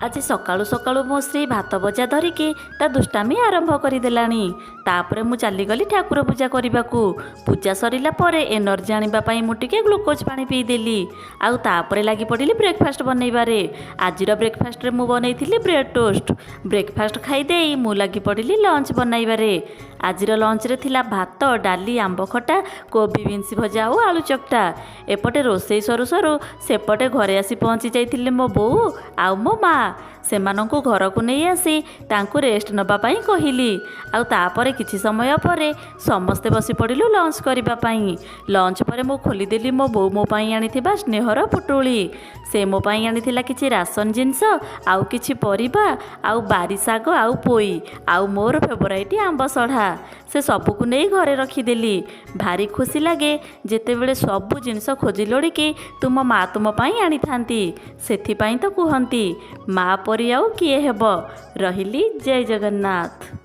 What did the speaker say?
ଆଜି ସକାଳୁ ସକାଳୁ ମୋ ସ୍ତ୍ରୀ ଭାତ ଭଜା ଧରିକି ତା ଦୁଷ୍ଟାମି ଆରମ୍ଭ କରିଦେଲାଣି। ତାପରେ ମୁଁ ଚାଲିଗଲି ଠାକୁର ପୂଜା କରିବାକୁ। ପୂଜା ସରିଲା ପରେ ଏନର୍ଜି ଆଣିବା ପାଇଁ ମୁଁ ଟିକେ ଗ୍ଲୁକୋଜ୍ ପାଣି ପିଇଦେଲି। ଆଉ ତାପରେ ଲାଗି ପଡ଼ିଲି ବ୍ରେକଫାଷ୍ଟ ବନେଇବାରେ। ଆଜିର ବ୍ରେକଫାଷ୍ଟରେ ମୁଁ ବନେଇଥିଲି ବ୍ରେଡ଼ ଟୋଷ୍ଟ। ବ୍ରେକଫାଷ୍ଟ ଖାଇଦେଇ ମୁଁ ଲାଗି ପଡ଼ିଲି ଲଞ୍ଚ ବନାଇବାରେ। ଆଜିର ଲଞ୍ଚରେ ଥିଲା ଭାତ, ଡାଲି, ଆମ୍ବ ଖଟା, କୋବି ବିନ୍ସ ଭଜା ଆଉ ଆଳୁ ଚକଟା। ଏପଟେ ରୋଷେଇ ସରୁ ସରୁ ସେପଟେ ଘରେ ଆସି ପହଞ୍ଚି ଯାଇଥିଲେ ମୋ ବୋଉ ଆଉ ମୋ ମା। ସେମାନଙ୍କୁ ଘରକୁ ନେଇ ଆସି ତାଙ୍କୁ ରେଷ୍ଟ ନେବା ପାଇଁ କହିଲି। ଆଉ ତାପରେ କିଛି ସମୟ ପରେ ସମସ୍ତେ ବସି ପଡ଼ିଲୁ ଲଞ୍ଚ କରିବା ପାଇଁ। ଲଞ୍ଚ ପରେ ମୁଁ ଖୋଲିଦେଲି ମୋ ବୋଉ ମୋ ପାଇଁ ଆଣିଥିବା ସ୍ନେହର ପୁଟୁଳି। ସେ ମୋ ପାଇଁ ଆଣିଥିଲା କିଛି ରାସନ ଜିନିଷ ଆଉ କିଛି ପରିବା ଆଉ ବାରି ଶାଗ ଆଉ ପୋଇ ଆଉ ମୋର ଫେଭରାଇଟ୍ ଆମ୍ବ ସଢ଼ା। ସେ ସବୁକୁ ନେଇ ଘରେ ରଖିଦେଲି। ଭାରି ଖୁସି ଲାଗେ ଯେତେବେଳେ ସବୁ ଜିନିଷ ଖୋଜି ଲୋଡ଼ିକି ତୁମ ମା ତୁମ ପାଇଁ ଆଣିଥାନ୍ତି। ସେଥିପାଇଁ ତ କୁହନ୍ତି, ମା ପରି ଆଉ କିଏ ହେବ? ରହିଲି, ଜୟ ଜଗନ୍ନାଥ।